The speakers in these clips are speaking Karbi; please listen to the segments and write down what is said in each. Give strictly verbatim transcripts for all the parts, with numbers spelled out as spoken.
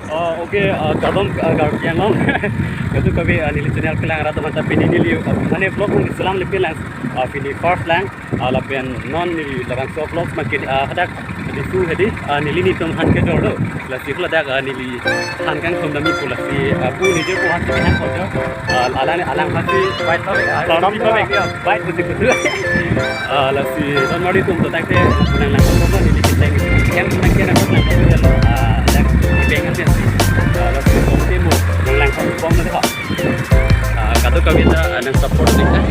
Oh, okay, uh, kardom, uh, Karbi Anglong. Kadokave, uh, neli channel kelang arat atum aphan ta pini neli, uh, mane vlog nangselam le pini lang, uh, pini first lang, uh, lapen non neli labangso vlog makin, uh, hadak Diphu hedi, uh, neli nitum aphan kejor do. Lasi hadak, uh, neli aphan kangthum dam-ipo lasi, uh, pu nijir pu aphan si kehang kojo. Uh, alang, alang aphan si bike pavek, uh, bike pavek, bike pusi pusi. Uh, lasi don marli atum to tak te nang nang kojo neli kecheng. Yang nang kena nang kojo, uh, dak beng aja. Uh, lasi pom temu nang nang kojo pom na ha. Uh, kadokave ta, uh, nang support dei, eh.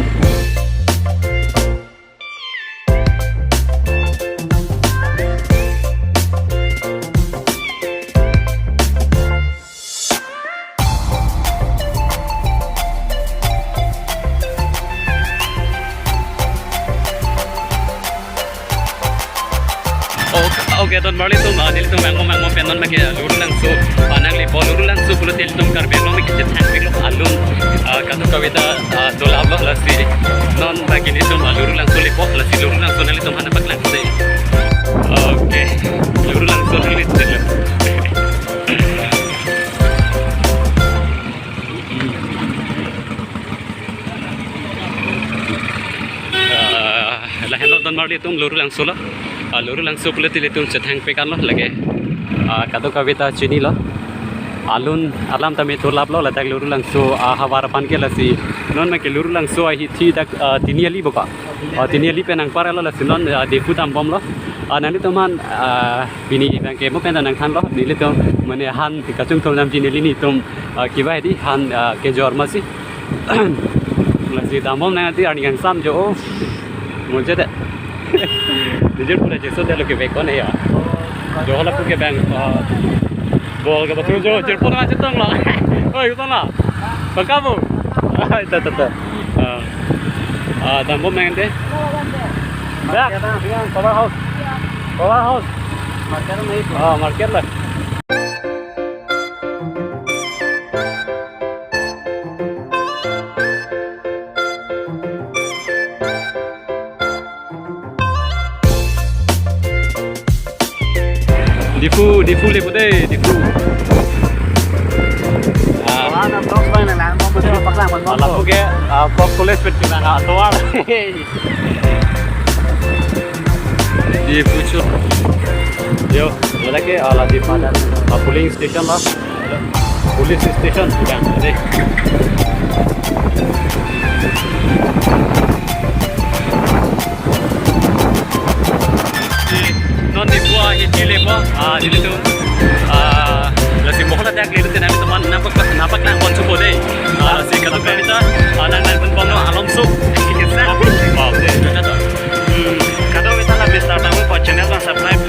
Okay, okay, don marli atum, ah, nelitum mangmo mangmo pen non make, ah, Lurulangso, ah, nanglepo. Lurulangso pulote ilitum Karbi Anglong make chethangpiklo alun, ah, kadokave ta, ah, dolaplo lasi. Non bagi nelitum, ah, Lurulangso lepo lasi Lurulangso nanglitum aphan paklangse. Okay, Lurulangso nanglitum. Ah, lahenlo don marli atum Lurulangso lo. Ah, Lurulangso pulote ilitum chethangpik anlo lake. Ah, kadokave ta chinilo. Alun alam tame dolaplo ladak Lurulangso, ah, havar aphan ke lasi. Non make Lurulangso ahithi dak, ah, Tiniali boka. Ah, Tiniali pen nangparlo lasi non, ah, Diphu dambomlo. Ah, nanglitum aphan, ah, pini abang ke mo pen ta nangthanlo. Nelitum mane han kachingthum damji neli nitum, ah, kevang hedi han, ah, kejor masi. Lasi dambom nang ati arni kangsam jo. Oh. Mo je de. Dijir pura jeso de lo kevek ko-an ya. Jo lapu ke bang, ah, bol ke bathur jo, jirpo na chetong lo. Oi, utang lo. Bangka bu. Ai, ta, ta, ta. Ah. Ah, dambom nang de. Dak, power house. Power house. Market na itu. Ah, market lo. Diphu, Diphu lepo de, Diphu. Ah. Wah, na vlog bang nang lang, mau betul apa lang, mau lapu ke, ah, Fox College pet kita nggak keluar. Diphu chot. Yo, lagi ke, ah, lagi pada, ah, polling station lo. Police station sedang tadi. Non Diphu ahithi lepo, ah, nelitum, ah, lasi mohol adak le teman-teman nampak, nampak nang pon supo de. Ah, lasi kadokave ta, ah, nang nang pon pon alom so. Wow, de, de, de. Hmm, kadokave ta la Mister Tamu pa channel ta subscribe.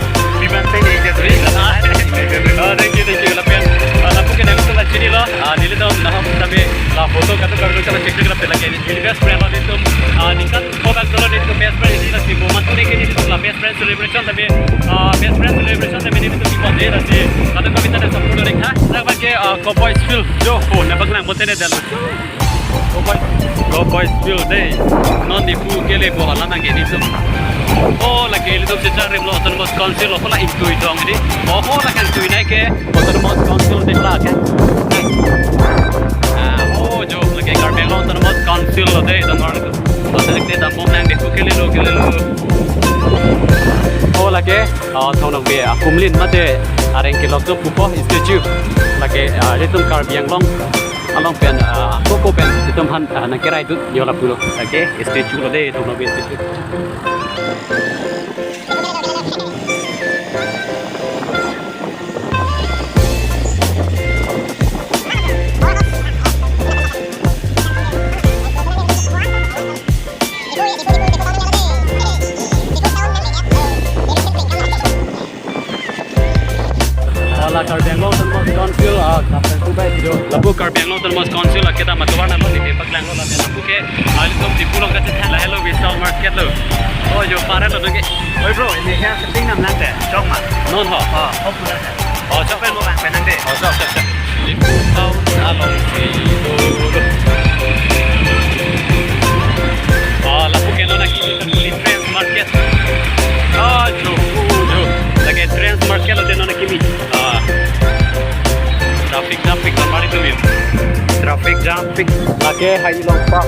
Biban pe ni jadi. Ah, thank you, thank you. Lapen, ah, lapu ke nelitum la chinilo. Ah, nelitum nahok tapi la photo kadokave ta la check check lapen lake neli best friend lo nelitum. Ah, ningkan ko bang kalau nelitum best friend ini lasi mo mantu ne ke nelitum la best friend celebration tapi, ah, best friend celebration tapi nelitum di konde lasi. Kadokave ta la support dei ha. Nang bang ke, ah, Cowboys Field jo. Oh, nang bang nang bote ne dal. Cowboys, Cowboys Field de. Non Diphu ke lepo hala nang ke nelitum. Oh, lake nelitum si charlim lo Autonomous Council lo, hala ingtui dong di. Oh, hala kan tui nai ke Autonomous Council de hala ke. Ah, oh, jo lake Karbi Anglong Autonomous Council lo de, don marli atum. Lo de ke dambom nang Diphu ke lelo, ke lelo. Oh, lake, ah, Thong Nokbe akumlin mate areng kelok atum pupo statue. Lake, ah, ilitum Karbi Anglong along pen, ah, koko pen itum aphan, ah, nangkerai dut yo lapulo. Okay, statue lo de, Thong Nokbe statue. Hala Karbi Anglong Autonomous Council, ah, kapen kubai video. Lapu Karbi Anglong Autonomous Council, ah, kita matuar nalo ni pepak lang lo lapen lapu ke, ah, ilitum Diphu along kachethan la helo Vishal Market lo. Oh, jo pare lo dong ke. Oi bro, ini ya keting nam lang de, chok ma. Non ho. Oh, oh pura de. Oh, chok pen mo bang penang de. Oh, chok, chok, chok. Diphu town along si dulu. Oh, lapu ke lo na ki Entrance Market. Oh, jo. Lake ha Ilong Park.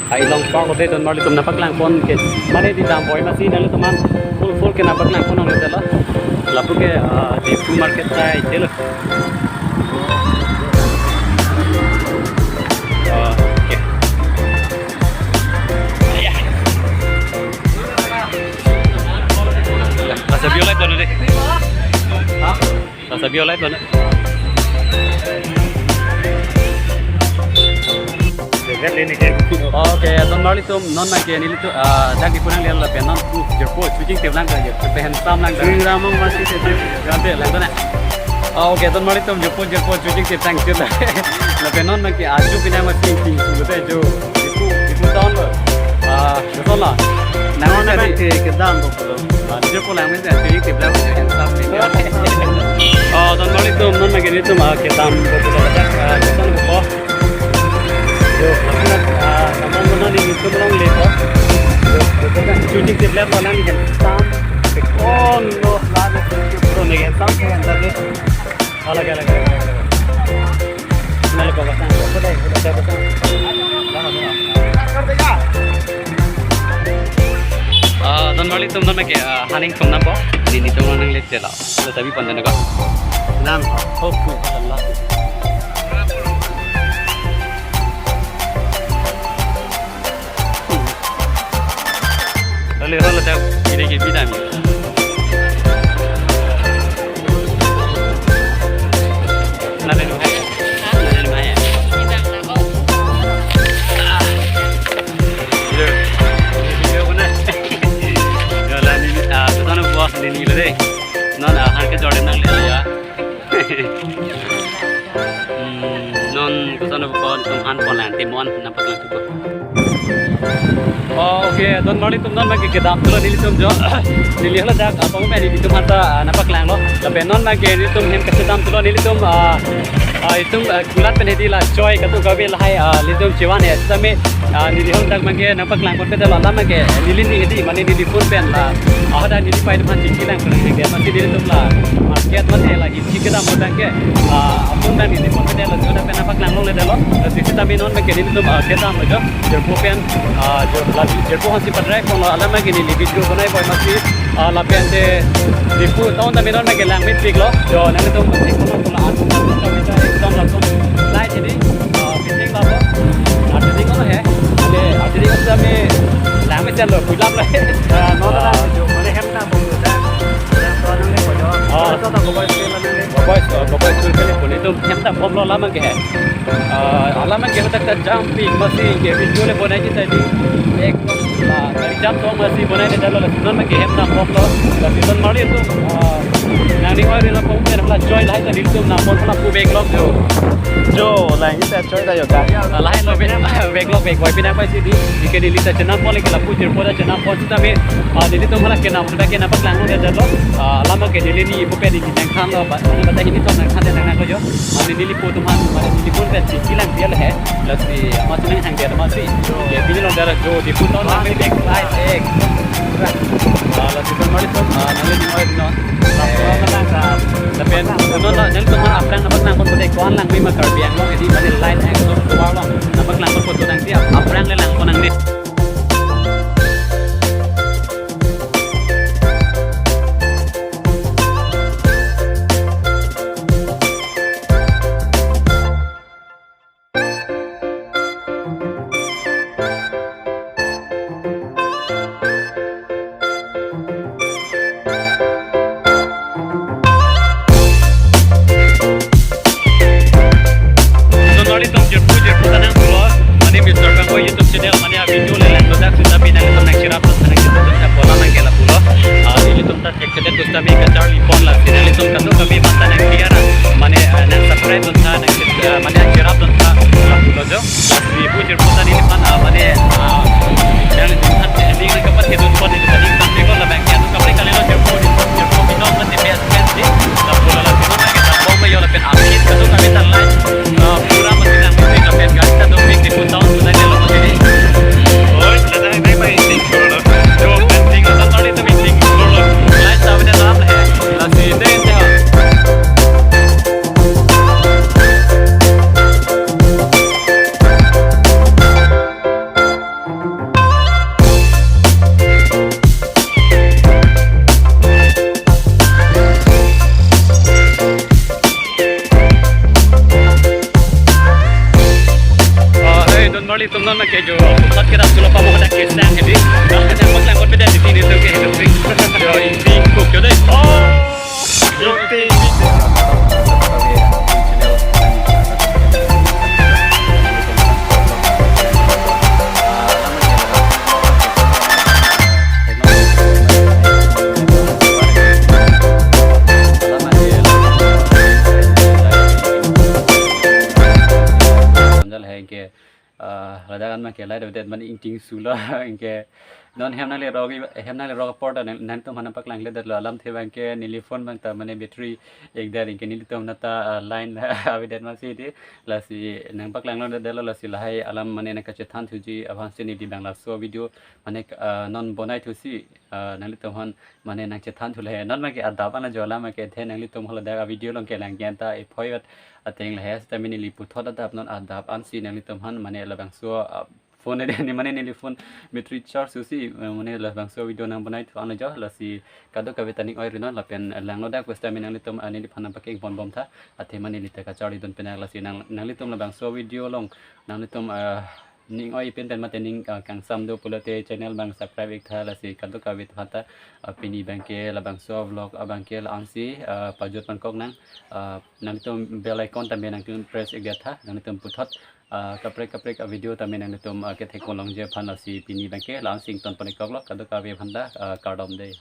Ha Ilong Park lote donmarlitum nangpaklang pon ke. Mane di damboi amatsi nanglitum aphan full full ke nangpaklang pon longle detlo. Lapu ke, ah, Diphu market side detlo. Oh, okay. Aya. Asa bio light pon deh. Hah? Asa bio light pon deh. Oke, donmarlitum non abangke nelitum, ah, dak Diphu nanglelo lapen non, uh, jirpo, chojing tip lang ka, ya, lapen handsome lang ka. Chojing ramang masih tip. Ganti lang ka na. Ah, oke, donmarlitum jirpo, jirpo, chojing tip tang tip la. Lapen non abangke aju pinang masih ting ting betul aju. Diphu, Diphu town lo. Ah, betul lah. Nang non ada abangke kedam betul. Ah, jirpo lang masih chojing tip lang, handsome ni. Oh, donmarlitum non abangke nelitum, ah, kedam betul lah. Ah, betul betul. Yo, lapunan, ah, namun mana ni YouTube along lepo. Yo, yo, kan chojing tip lang mana ni kan tam. Oh no, lana YouTube pro ni kan tam kan tadi. Ala gala gala gala. Nale ko basa, ko dai, ko dai, ko dai. Ah, donmarlitum non abangke, ah, haning tum nampo. Nelitum nangle chela. Lo tabi pon dana ko. Nang. Oh, Allah. Lalu, lalu, tak, ini ke bidang. Nana ni hai. Nana ni hai. Ah. Video, video ko na. Yo, la ni, ah, tu sana buah ni ni le deh. Non, ah, han ke Jordan nanglelo ya. Hmm, non koson ko tum han pon lang, timon nangpaklang tupo. Oh, oke, donmarlitum non abangke kedam thulo nelitum jo. Neli hala dak apa mo nelitum aphan ta, ah, nangpaklanglo. Lapen non abangke nelitum hem kasedam thulo nelitum, ah, ah, itum, ah, kulat pen hedi la choi katu kave lahai, ah, nelitum chevan he. Sitame, ah, neli hong dak abangke nangpaklang ponpe detlo, alam abangke neli ni hedi mane neli phone pen la. Ah, hadak neli pai atum aphan chingki lang pon nang hedi amatsi nelitum la market mane la inchi kedam abangke, ah, aphone abang neli phone pen la jona pen nangpaklang longle detlo. Lasi sitame non abangke nelitum, ah, kedam lo jo. Jirpo pen, ah, jo, la, jirpo aphansi padrai ponlo, alam abangke neli video bonai boi amatsi, ah, lapen te Diphu town tame non abangke lang mepiklo. Jo, nanglitum amatsi kono kono atum atum kami ta ekdom langsung light ini, ah, fitting labo. Arte ding kono he. Ale, arte ding kono tame lang mesen lo, pulang lo. Ah, non, ah, jo, mane hem ta bom lo ta. Yang to nangle ko jo. Ah. To to ko boi school nangle. Ko boi school, ko boi school ke le pun itum hem ta bomlo alam abangke he. Ah, alam abangke hadak ta jam pik amatsi ke video le bonai kita di. Ekdom la, gari jam tong amatsi bonai detlo, lasi non abangke hem nang bomlo. Lasi donmarlitum, ah, nangning oi rila pong pen la choi lahai ta nelitum nang pon la pu backlog jo. Jo, la ini ta choi ta yo gari. Ah, lahai lo be, backlog back boy pinang pai si di. Ike neli ta chenam pon lagi lapu jirpo ta chenam pon sitame, ah, nelitum hala kenam, hala kenam paklang lo detlo. Ah, alam abangke neli ni ipo pen ni nangthan lo, ba, ba ta hini to nangthan nang nang ko jo. Mane neli po atum aphan, mane neli phone pen chingki lang dia le he. Lasi amatsi nanghang dia amatsi. Ye, pini long dia la jo, Diphu town lang ni back side ek. Ah, lasi donmarlitum, ah, nangle ni oi no. Lapen, non, non, nangtum aphrang nangpaklang pon pute ko-an lang mima Karbi Anglong, jadi mane line ek to dua long. Nangpaklang pon pute nangji, aphrang le lang pon nang ni. Donmarlitum jirpo jirpo ta nangthulo, mane Mister Kangkoi YouTube channel, mane a video Tum non ke jo, sat ke rat sulo pamo dak ke sang hedi. Dak ke paklang kot beda di sini tu ke hedi. Jo, ingting kuk jo deh. Oh. Yo, ting. Anjal hai ke, ah, ladak an ma ke lai do det mane ingting sulo, anke non hem nanglerok, hem nanglerok apor ta nang, nangtum aphan paklang le det lo alamthe abang ke neli phone abang ta mane battery ek der, anke nelitum na ta, ah, line ave det masi di, lasi nangpaklang lo det lo, lasi lahai alam mane nangkachethan thuji aphan si neli abang laso video mane, ah, non bonai thusi, ah, nanglitum aphan mane nangchethan thu le, non ma ke adap an ajo alam ma ke the nanglitum haladak a video along kelang ke anta ephoi vat ateng le he, seta mane neli puthot adap non adap ansi nanglitum aphan mane labangso, ah, phone ede ni mane neli phone battery charge thusi, eh, mane labangso video nangbonai thu an ajo, lasi kadokave ta ning oi rinon lapen langlo dak, seta mane nanglitum, ah, neliphan nangpakeng ponbom tha, athe mane neli ta kacharli dun pen, lasi nang, nanglitum labangso video along nanglitum, ah, ning oi pen pen mate ning, ah, kangsam do pulote channel abang subscribe ik tha, lasi kadokave aphan ta, ah, pini abang ke labangso vlog abang ke la-ansi, ah, pajut pankok nang, ah, nangtum bell icon tame nangtum press ik det tha, nangtum puthot, ah, kaprek kaprek a video tame nangtum, ah, kethek ponlongji aphan, lasi pini abang ke la-ansi ington pon ik koklo, kadokave aphan ta, ah, kardom dei.